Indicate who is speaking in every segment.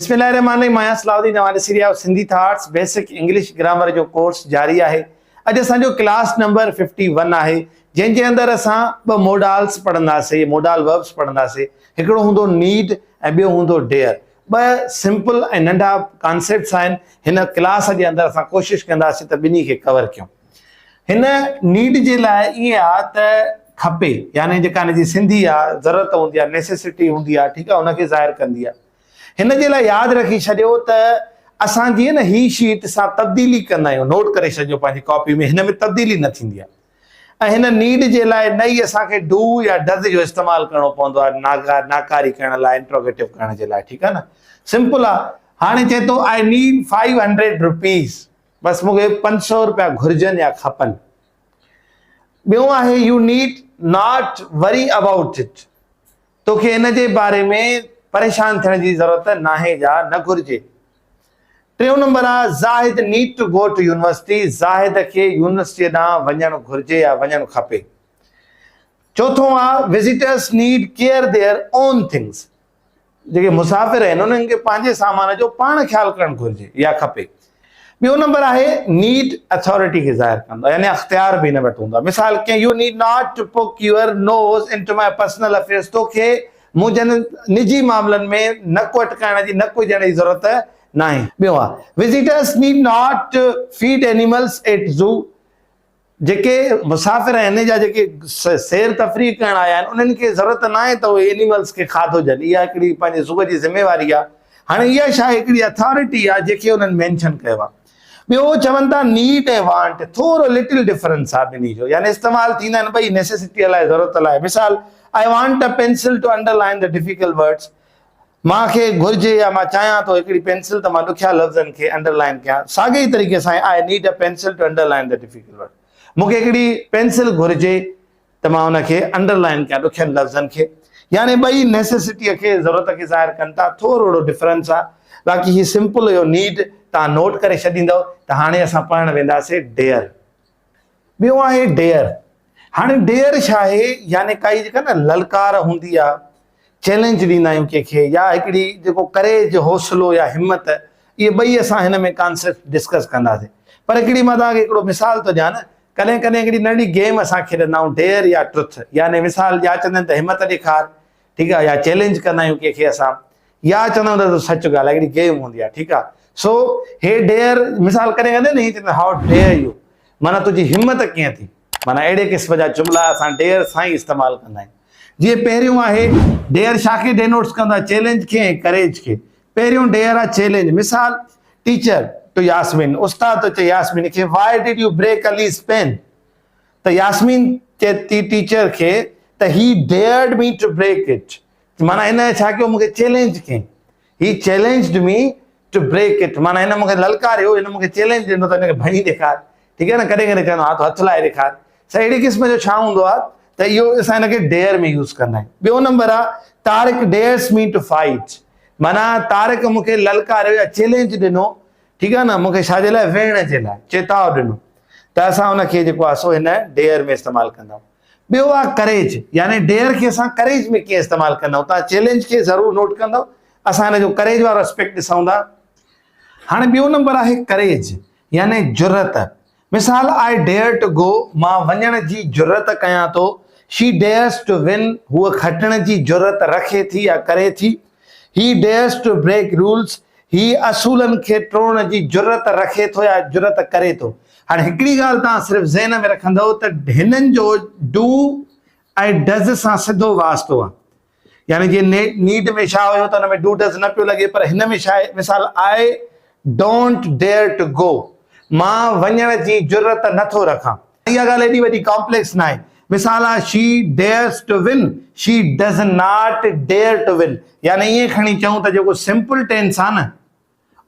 Speaker 1: بسم الله الرحمٰن الرحيم مان آهيان صلاح الدين اوهان ڏسي رهيا آهيو Sindhi thoughts basic English grammar جو ڪورس جاري آهي اڄ اسان جو ڪلاس نمبر 51 آهي جنهن جي اندر اسان ٻه موڊالز پڙهنداسين موڊال وربس پڙهنداسين هڪڙو هوندو نيڊ ۽ ٻيو هوندو ڊيئر ٻه سمپل ۽ ننڍا ڪانسيپٽس آهن هن ڪلاس جي اندر اسان ڪوشش ڪنداسين ته ٻنهي کي ڪور ڪيون هن نيڊ جي لاء ائين آ ته کپي يعني جيڪا هن جي سنڌي آ ضرورت هوندي آ نيسيسٽي هوندي آ ٺيڪ آ ان کي ظاهر ڪندي آ هن جي لاء ياد رکي ڇڏيو ته اسان جيئن نه هي شيٽ سان تبديلي ڪندا آهيون نوٽ ڪري ڇڏجو پنهنجي ڪاپي ۾ هن ۾ تبديلي نه ٿيندي آهي ۽ هن نيڊ جي لاء نه ئي اسان کي do يا ڊز جو استعمال ڪرڻو پوندو آهي ناڪاري ڪرڻ لاء انٽروگيٽو ڪرڻ جي لاء ٺيڪ آهي نه سمپل آهي هاڻي چئي ٿو I need 500 rupees بس مون کي 500 روپيا گهرجن يا کپن ٻيو آهي you need not worry about it توکي ان جي باري ۾ پريشان ٿيڻ جي ضرورت ناهي يا نه گهرجي. ٽيون نمبر آ Zahid need to go to university Zahid کي يونيورسٽيء ڏانهن وڃڻ گهرجي يا وڃڻ کپي. چوٿون آ visitors need care their own things جيڪي مسافر آهن انهن کي پنهنجي سامان جو پاڻ خيال ڪرڻ گهرجي يا کپي. ٻيو نمبر آهي نيڊ اٿارٽي کي ظاهر ڪندو آهي يعني اختيار به هن وٽ هوندو آهي مثال ڪيئن you need not to poke your nose into my personal affairs توکي منهنجن نجي معاملن ۾ نڪ اٽڪائڻ جي نڪ وجهڻ جي ضرورت ناهي. ٻيو آهي visitors need not to feed animals at zoo جيڪي مسافر آهن يا جيڪي سير تفريح ڪرڻ آيا آهن انهن کي ضرورت ناهي ته اهي اينيملز کي کاڌو ڏين اها هڪڙي پنهنجي زو جي ذميواري آهي هاڻي اها شاهه هڪڙي اٿارٽي آهي جنهن کي انهن مينشن ڪيو آهي ٻيو چون ٿا نيڊ ۽ وانٽ ٿورو لٽل ڊفرنس آهي ٻنهي جو يعني استعمال ٿيندا آهن ٻئي نيسيسٽي لاء ضرورت لاء مثال I want a pencil to underline the difficult words مان کي گهرجي يا مان چاهيان ٿو هڪڙي پينسل ته مان ڏکيا لفظن کي انڊر لائن ڪيان. ساڳئي ئي طريقي سان I need a pencil to underline the difficult word مون کي هڪڙي پينسل گهرجي ته مان ان کي انڊر لائن ڪيان ڏکين لفظن کي. يعني ٻئي نيسيسٽيء کي ضرورت کي ظاهر ڪن ٿا ٿورڙو ڊفرنس آ. باقي هي سمپل هيو نيڊ توهان نوٽ ڪري ڇڏيندؤ ته هاڻي اسان پڙهڻ وينداسي ڊيئر. ٻيو آهي ڊيئر. هاڻي ڊيئر ڇا آهي يعني ڪائي جيڪا نه للڪار هوندي آ چئلينج ڏيندا آهيون ڪنهن کي يا هڪڙي جيڪو ڪريج حوصلو يا همت اهي ٻئي اسان هن ۾ ڪانسيپٽ ڊسڪس ڪنداسين پر هڪڙي مان توهان کي هڪڙو مثال ٿو ڏيان نه ڪڏهن ڪڏهن هڪڙي ننڍي گيم اسان کيڏندا آهيون ڊيئر يا ٽرٿ يعني مثال يا چوندا آهن ته همت ڏيکار ٺيڪ آهي يا چئلينج ڪندا آهيون ڪنهن کي اسان يا چوندا آهيون ته سچ ڳالهاء هڪڙي گيم هوندي آهي ٺيڪ آهي سو هي ڊيئر مثال ڪڏهن ڪڏهن نه هي چوندا how dare you معنيٰ تنهنجي همت ڪيئن ٿي معنيٰ اهڙي قسم جا جملا اسان ڊيئر سان ئي استعمال ڪندا آهيون. جيئن پهريون آهي ڊيئر ڇا کي ڊينوٽس ڪندو آهي چئلينج کي ۽ ڪريج کي. پهريون ڊيئر آهي چئلينج. مثال، ٽيچر ٽو ياسمين، استاد ٿو چئي ياسمين کي why did you break Ali's pen? ته ياسمين چئي ٿي ٽيچر کي ته he dared me to break it. معنيٰ هن ڇا ڪيو مون کي چئلينج ڪيائين. He challenged me to break it معنيٰ هن مون کي للڪاريو، هن مون کي چئلينج ڏنو ته هن کي ڀڃي ڏيکار. ٺيڪ آهي نه ڪڏهن ڪڏهن چوندو هٿ هٿ لائي ڏيکار. سا اهڙي قسم جو ڇا هوندو آهي ته اهو اسان هن کي ڊيئر ۾ يوز ڪندا آهيون. ٻيو نمبر آهي Tariq dares me to fight معنيٰ طارق مون کي للڪاريو يا چئلينج ڏنو ٺيڪ آهي نه مون کي ڇا جي لاء ويهڻ جي لاء چيتاء ڏنو ته اسان ان کي جيڪو آهي سو هن ڊيئر ۾ استعمال ڪندا آهيون. ٻيو آهي ڪريج يعني ڊيئر کي اسان ڪريج ۾ ڪيئن استعمال ڪندا آهيون توهان چئلينج کي ضرور نوٽ ڪندؤ اسان هن جو ڪريج وارو اسپيڪٽ ڏسون ٿا. هاڻي ٻيو نمبر آهي ڪريج يعني جرئت مثال I dare to go مان وڃڻ جي جرئت ڪيان ٿو She dares to win هوء کٽڻ جي جرئت رکي ٿي يا ڪري ٿي He dares to break rules هي اصولن کي ٽوڙڻ جي جرئت رکي ٿو يا جرئت ڪري ٿو. هاڻي هڪڙي ڳالهه توهان صرف ذهن ۾ رکندؤ ته هنن جو do ۽ does سان سڌو واسطو آهي. يعني جيئن نيڊ ۾ ڇا هيو ته ان ۾ do does نه پيو لڳي پر هن ۾ ڇا آهي مثال I don't dare to go مان وڃڻ جي جرئت نه ٿو رکان. اها ڳالهه ايڏي وڏي ڪامپليڪس ناهي. مثال آهي she dares to win, she does not dare to win يعني ائين کڻي چئون ته جيڪو سمپل ٽينس آهي نه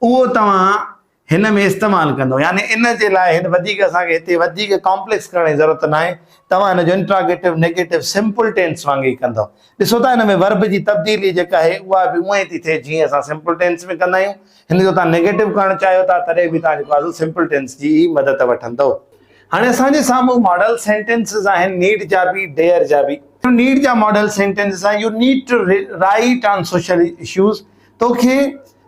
Speaker 1: اهو توهان هن ۾ استعمال ڪندو يعني ان جي لاء هن وڌيڪ اسان کي هتي وڌيڪ ڪامپليڪس ڪرڻ جي ضرورت ناهي توهان هن جو انٽراگيٽو نيگيٽو سمپل ٽينس وانگي ئي ڪندو ڏسو ٿا هن ۾ ورب جي تبديلي جيڪا آهي اها به اونئن ئي ٿي ٿئي جيئن اسان سمپل ٽينس ۾ ڪندا آهيون هن جو توهان نيگيٽو ڪرڻ چاهيو ٿا تڏهن به توهان جيڪو آهي سو سمپل ٽينس جي ئي مدد وٺندو. هاڻي اسان جي سامهون ماڊل سينٽينسز آهن نيڊ جا به ڊيئر جا به. نيڊ جا ماڊل سينٽينسز آهن you need to write on social issues توکي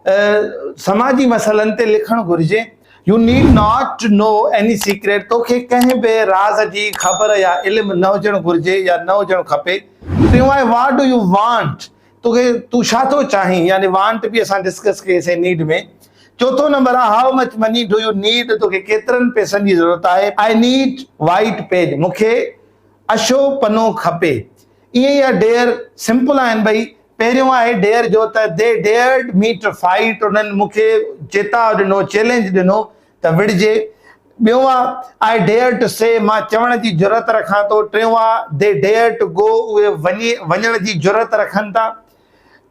Speaker 1: سماجي مسئلن تي لکڻ گهرجي. You need not to know any secret توکي ڪنهن به راز جي خبر يا علم نه هجڻ گهرجي يا نه هجڻ کپي. ٽيون آهي what do you want توکي تون ڇا ٿو چاهين يعني وانٽ به اسان ڊسڪس ڪئي سين نيڊ ۾. چوٿون نمبر آهي how much money do you need توکي ڪيترن پئسن جي ضرورت آهي. I need white page مون کي اشو پنو کپي. ائين ئي آهي ڊيئر سمپل آهن ٻئي. پهريون آهي ڊيئر جو ته They dared me to fight انهن مون کي چيتاء ڏنو، چئلينج ڏنو ته وڙهجي. ٻيون آ I dare to say مان چوڻ جي جرئت رکان ٿو. ٽيون آ They dare to go اهي وڃي وڃڻ جي جرئت رکن ٿا.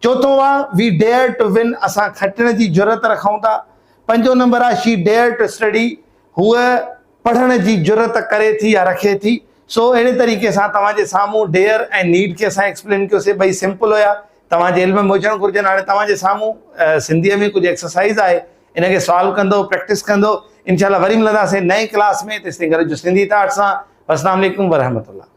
Speaker 1: چوٿون آ We dare to win اسان کٽڻ جي جرئت رکون ٿا. پنجون نمبر آ She dared to study هوء پڙهڻ جي جرئت ڪري ٿي يا رکي ٿي. سو اهڙي طريقي سان توهان جي سامهون ڊيئر ۽ نيڊ کي اسان ايڪسپلين ڪيوسي ٻئي سمپل هيا توهان جي علم ۾ هجڻ گهرجن هاڻي توهان جي سامهون سنڌيء ۾ ڪجهه ايڪسرسائيز آهي ان کي سالو ڪندو پريڪٽس ڪندو انشاء الله وري ملنداسين نئين ڪلاس ۾ تيستائين گڏ جو سنڌي ٿاٽ سان والسلام عليڪم ورحمة الله.